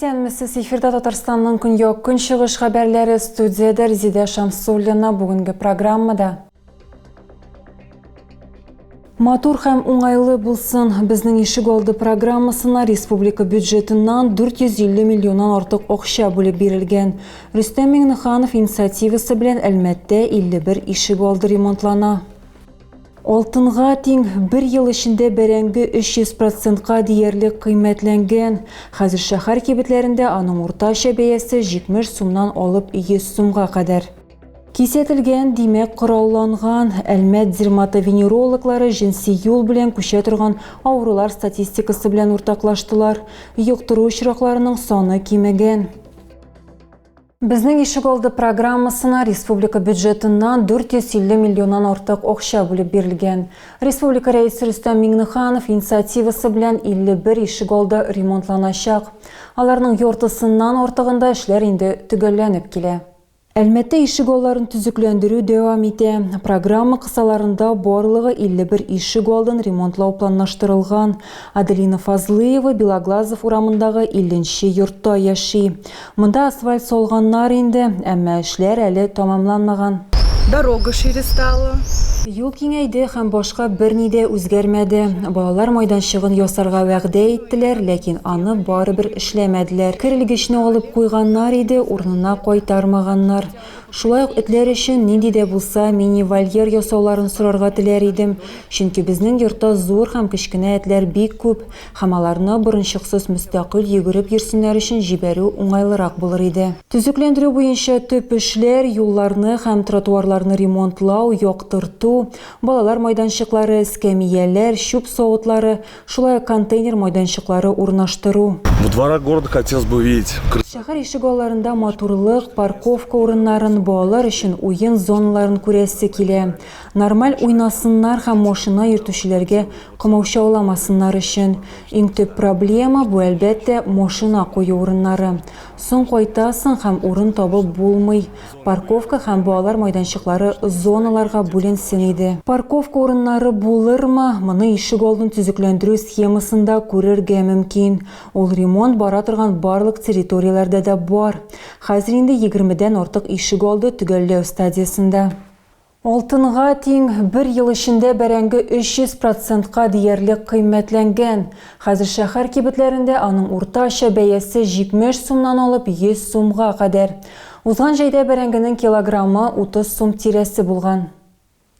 Исәнмесез, эфирда Татарстанның көньяк көнчыгыш хәбәрләре студиядә Резидә Шамсуллина бүгенге программада. Матур һәм уңайлы булсын. Безнең ишек алды программасына республика бюджетыннан 450 миллионнан артык акча бүлеп бирелгән. Рөстәм Миңнеханов инициативасы белән Әлмәттә 51 ишек алды ремонтлана. Алтынга тиң бер ел эчендә бәрәңге 300 процентка диярлек кыйммәтләнгән. Хәзер шәһәр кибетләрендә аның уртача бәясе 70 сумнан алып 100 сумга кадәр. Кисәтелгән, димәк, коралланган. Әлмәт дерматовенерологлары җенси юл белән күчә торган авырулар статистикасы белән уртаклаштылар. Йоктыру очракларының саны кимегән. Безнең ишегалды программасына республика бюджетыннан 450 миллионнан артык акча бүлеп бирелгән. Республика Рәисе Рөстәм Миңнеханов инициативасы белән 51 ишегалды ремонтланачак. Аларның яртысыннан артыгында эшләр инде төгәлләнеп килә. Әлмәттә ишегалларын төзекләндерү дәвам итә. Программа кысаларында барлыгы 51 ишегалдын ремонтлау планлаштырылган. Аделина Фазлыева Белоглазов урамындагы 50 нче йортта яши. Монда асфальт салганнар инде, әмма эшләр әле тәмамланмаган. Дорога шире стала. Юл киңәйде һәм башка берни дә үзгәрмәде. Балалар майданчыгын ясарга вәгъдә иттеләр, ләкин аны барыбер эшләмәделәр. Кер элгечне алып куйганнар иде, урынына кайтармаганнар. Шулай ук этләр өчен нинди дә булса мини-вольер ясауларын сорарга теләр идем, чөнки безнең йортта зур һәм кечкенә этләр бик күп. Һәм аларны борынчыксыз мөстәкыйль йөгереп йөрсеннәр өчен җибәрү уңайлырак булыр иде. Төзекләндерү буенча төп эшләр, юлларны һәм тротуарларны ремонтлау, яктырту, балалар майданчыклары, эскәмияләр, чүп савытлары, шулай ук контейнер майданчыклары урнаштыру. Во дворах города хотелось бы увидеть Шәһәр ишегалларында матурлык, парковка урыннарын, балалар өчен уен зоналарын күрәсе килә. Нормаль уйнасыннар һәм машина йөртүчеләргә Комаучауламасыннар өчен. Иң төп проблема, бу, әлбәттә, машина кую урыннары. Соң кайтасың һәм урын табып булмый. Парковка һәм балалар майданчыклары зоналарга бүленсен иде. Парковка урыннары булырмы? Моны ишек алдын төзекләндерү схемасында күрергә мөмкин. Ул ремонт бара торган барлык территорияләрдә дә бар. Хәзер инде егермедән артык ишек алды төгәлләү стадиясендә. Алтынга тиң бер ел эчендә бәрәңге 300 процентка диярлек кыйммәтләнгән. Хәзер шәһәр кибетләрендә аның уртача бәясе 70 сумнан алып 100 сумга кадәр. Узган җәйдә бәрәңгенең килограммы 30 сум тирәсе булган.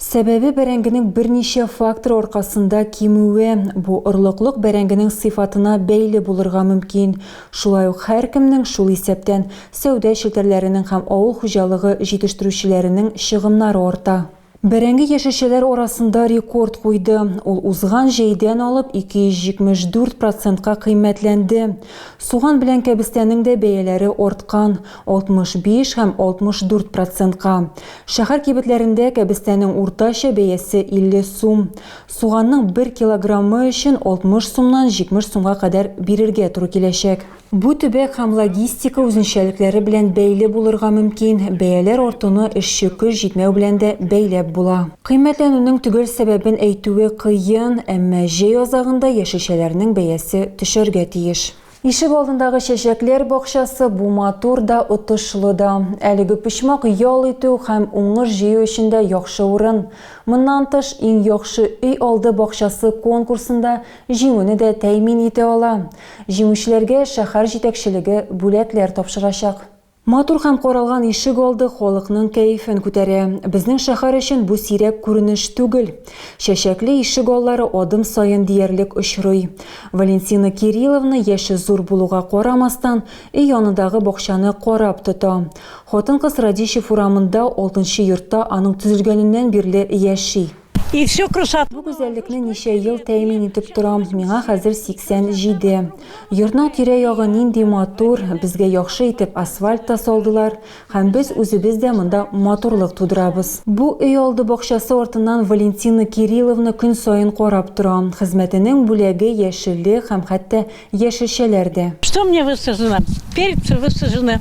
Сәбәбе бәрәңгенең берничә фактор аркасында кимүе. Бу орлыклык бәрәңгенең сыйфатына бәйле булырга мөмкин. Шулай ук һәркемнең, шул исәптән, Сәүдә челтәрләренең һәм авыл хуҗалыгы җитештерүчеләренең чыгымнары арта. Бәрәңге яшелчәләр арасында рекорд куйды. Ул узган җәйдән алып 274 процентка кыйммәтләнде. Суган белән кәбестәнең дә бәяләре арткан, 65 һәм 64 процентка. Шәһәр кибетләрендә кәбестәнең уртача бәясе 50 сум. Суганның бер килограммы өчен 60 сумнан 70 сумга кадәр бирергә туры киләчәк. Бу төбәк һәм логистика үзенчәлекләре белән бәйле булырга мөмкин, бәяләр артуны эшче көч җитмәү белән дә бәйләп була. Кыйммәтләнүнең төгәл сәбәбен әйтүе кыен, әмма җәй азагында яшелчәләрнең бәясе төшәргә тиеш. Ишек алдындагы чәчәкләр бакчасы бу матур да, отышлы да. Әлеге почмак ял итү һәм уңыш җыю өчен дә яхшы урын. Моннан тыш, Иң яхшы өй алды бакчасы конкурсында җиңүне дә тәэмин итә ала. Җиңүчеләргә шәһәр җитәкчелеге бүләкләр тапшырачак. Матур һәм каралган ишек алды халыкның кәефен күтәрә. Безнең шәһәр өчен бу сирәк күренеш түгел. Чәчәкле ишек аллары адым саен диярлек очрый. Валентина Кирилловна, яше зур булуга карамастан, өй янындагы бакчаны карап тота. Хатын-кыз Радищев урамында алтынчы йортта аның төзелгәненнән бирле яши. И всю красоту. Бу гүзәллекне ничә ел тәэмин итеп торам, миңа хәзер 87. Йортның тирә-ягы нинди матур, безгә яхшы итеп асфальт та салдылар, һәм без үзебез дә монда матурлык тудырабыз. Бу өй алды бакчасы артыннан Валентина Кирилловна көн саен карап тора. Хезмәтенең бүләге, яшеллек һәм хәтта яшелчәләр дә. Что мне высажено? Перцы высажены.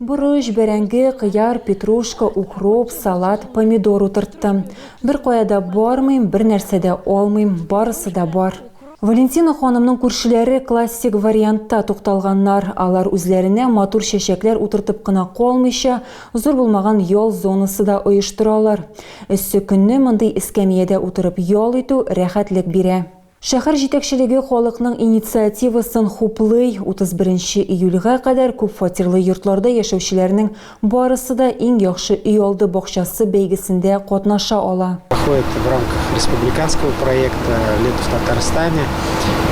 Борыч, бәрәңге, кыяр, петрушка, укроп, салат, помидор утырттым. Беркая да бармыйм, бернәрсә дә алмыйм, барысы да бар. Валентина ханымның күршеләре классик вариантта тукталганнар. Алар үзләренә матур чәчәкләр утыртып кына калмыйча, зур булмаган ял зонасы да оештыралар. Эссе көнне мондый эскәмиядә утырып ял итү рәхәтлек бирә. Шәһәр җитәкчелеге халыкның инициативасын хуплый, 31 нче июльгә кадәр күпфатирлы йортларда яшәүчеләрнең барысы да Иң яхшы өйалды бакчасы бәйгесендә катнаша ала. Проходит в рамках республиканского проекта Лето в Татарстане.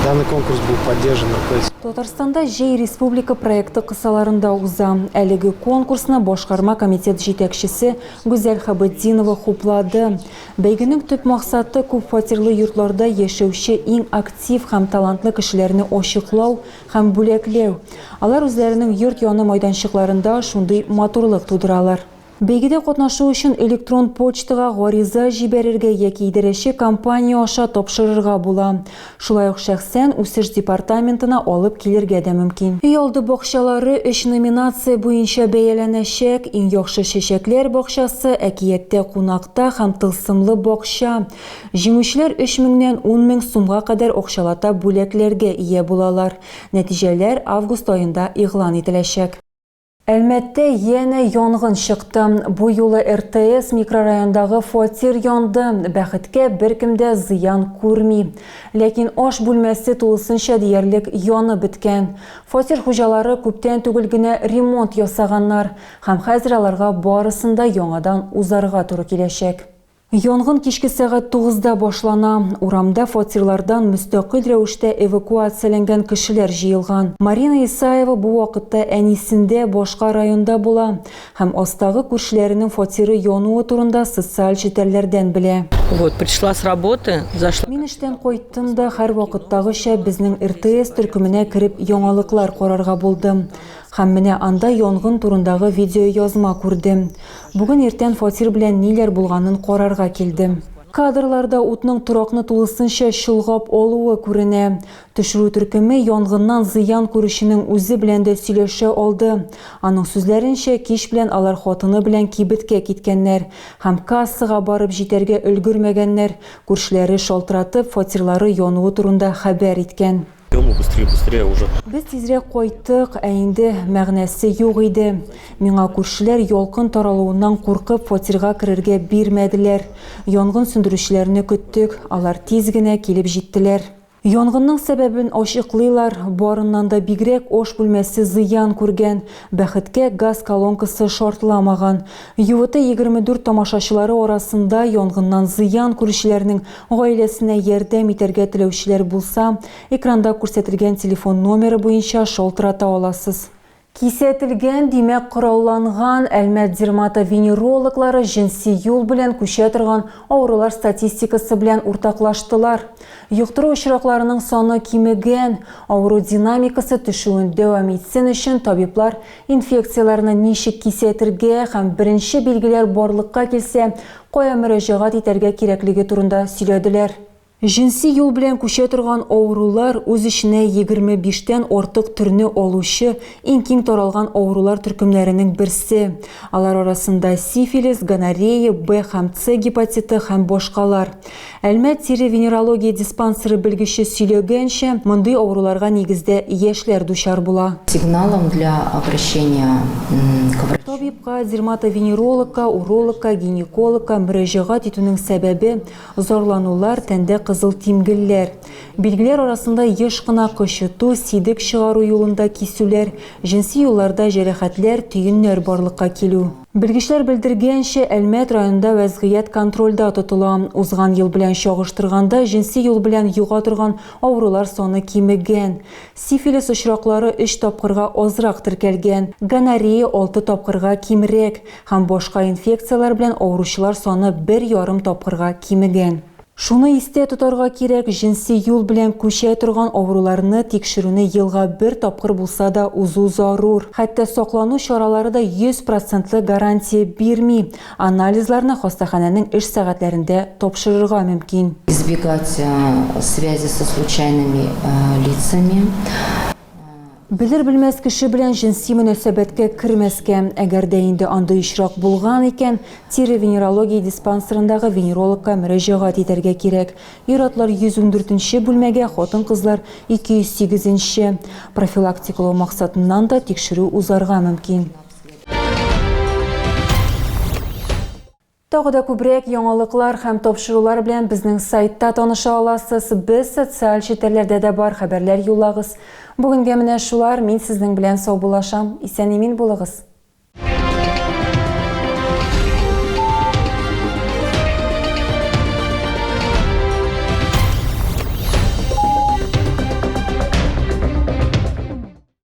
Данный конкурс был поддержан руководителем. Татарстанда җәй республика проекты кысаларында уза. Әлеге конкурсны башкарма комитет җитәкчесе Гүзәл Хабетдинова хуплады. Бәйгенең төп максаты, күпфатирлы йортларда яшәүче иң актив һәм талантлы кешеләрне ачыклау һәм бүләкләү. Алар үзләренең йорт яны майданчыкларында шундый матурлык тудыралар. Бәйгедә катнашу өчен электрон почтага гариза җибәрергә яки идарәче компания аша тапшырырга була. Шулай ук шәхсән Үсеш департаментына алып килергә дә мөмкин. Өйалды бакчалары өч номинация буенча бәяләнәчәк, Иң яхшы чәчәкләр бакчасы, Әкияттә кунакта һәм Тылсымлы бакча. Җиңүчеләр өч меңнән 10 мең сумга кадәр акчалата бүләкләргә ия булалар. Нәтиҗәләр август аенда игълан ителәчәк. Әлмәттә янә янгын чыкты. Бу юлы РТС микрорайондагы фатир янды. Бәхеткә, беркем дә зыян күрми. Ләкин аш бүлмәсе тулысынча диярлек янып беткән. Фатир хуҗалары күптән түгел генә ремонт ясаганнар һәм хәзер аларга барысын да яңадан узарга туры киләчәк. Янгын кичке сәгать тугызда башлана. Урамда фатирлардан мөстәкыйль рәвештә эвакуацияләнгән кешеләр җыелган. Марина Исаева бу вакытта әнисендә башка районда була һәм астагы күршеләренең фатиры януы турында социаль челтәрләрдән белә. Вот, пришла с работы, зашла. Мин эштән кайттым да, һәрвакыттагыча, безнең РТС төркеменә кереп яңалыклар карарга булдым. Һәм менә анда янгын турындагы видеоязма күрдем. Бүген иртән фатир белән ниләр булганын карарга килдем. Кадрларда утның торакны тулысынча чолгап алуы күренә. Төшерү төркеме янгыннан зыян күрүченең үзе белән дә сөйләшә алды. Аның сүзләренчә, кич белән алар хатыны белән кибеткә киткәннәр һәм кассага барып җитәргә өлгермәгәннәр, күршеләре шалтыратып, фатирлары януы турында хәбәр иткән. Мы быстрее, быстрее уже. Без тизрәк кайттык, ә инде мәгънәсе юк иде. Миңа күршеләр ялкын таралуыннан куркып фатирга керергә бирмәделәр. Янгын сүндерүчеләрне көттек, алар тиз генә килеп җиттеләр. Янгынның сәбәбен ачыклыйлар, барыннан да бигрәк аш бүлмәсе зыян күргән. Бәхеткә, газ колонкасы шартламаган. ЮВТ 24 тамашачылары арасында янгыннан зыян күрүчеләрнең Гаиләсенә ярдәм итәргә теләүчеләр булса, экранда күрсәтелгән телефон номеры буенча шалтырата аласыз. Кисәтелгән, димәк, коралланган Әлмәт дерматовенерологлары җенси юл белән күчә торган авырулар статистикасы белән уртаклаштылар. Йоктыру очракларының саны кимегән, авыру динамикасы төшүен дәвам итсен өчен табиблар инфекцияләрне ничек кисәтергә һәм беренче билгеләр барлыкка килсә, кая мөрәҗәгать итәргә кирәклеге турында сөйләделәр. Җенси юл белән күчә торган авырулар үз эченә 25 тән артык төрне алучы иң киң таралган авырулар төркемнәренең берсе. Алар арасында сифилис, гонорея, Б һәм С гепатиты һәм башкалар. Әлмәт тире-венерология диспансеры белгече сөйләгәнчә, мондый авыруларга нигездә яшьләр дучар була. Сигналом для обращения к врачу. Табибка, дерматовенерологка, урологка, гинекологка мөрәҗәгать итүнең сәбәбе, зарланулар, тәндә кызыл тимгелләр. Билгеләр арасында еш кына кычыту, сидек чыгару юлында кисүләр, җенси юлларда җәрәхәтләр, төеннәр барлыкка килү. Белгечләр белдергәнчә, Әлмәт районында вәзгыять контрольдә тотыла. Узган ел белән чагыштырганда, җенси юл белән йога торган авырулар саны кимегән. Сифилис очраклары өч тапкырга азрак теркәлгән, гонорея алты тапкырга кимрәк һәм башка инфекцияләр белән авыручылар саны бер ярым тапкырга кимегән. Шуны истә тотарга кирәк, җенси юл белән күчә торган авыруларны тикшерүне елга бер тапкыр булса да узу зарур. Хәтта саклану чаралары да 100 процентлы гарантия бирми. Анализларны хастаханәнең эш сәгатьләрендә тапшырырга мөмкин. Избегать связи со случайными лицами. Белер-белмәс кеше белән җенси мөнәсәбәткә кермәскә. Әгәр дә инде андый очрак булган икән, тире-венерология диспансерындагы венерологка мөрәҗәгать итәргә кирәк. Ир-атлар 114 нче бүлмәгә, хатын-кызлар 208 нче. Профилактикалау максатыннан да тикшерү узарга мөмкин. Тагы да күбрәк яңалыклар һәм тапшырулар белән безнең сайтта таныша аласыз. Без социаль челтәрләрдә дә бар, хәбәрләр юллагыз. Бүгенгә менә шулар, мин сезнең белән саубуллашам. Исән-имин булыгыз!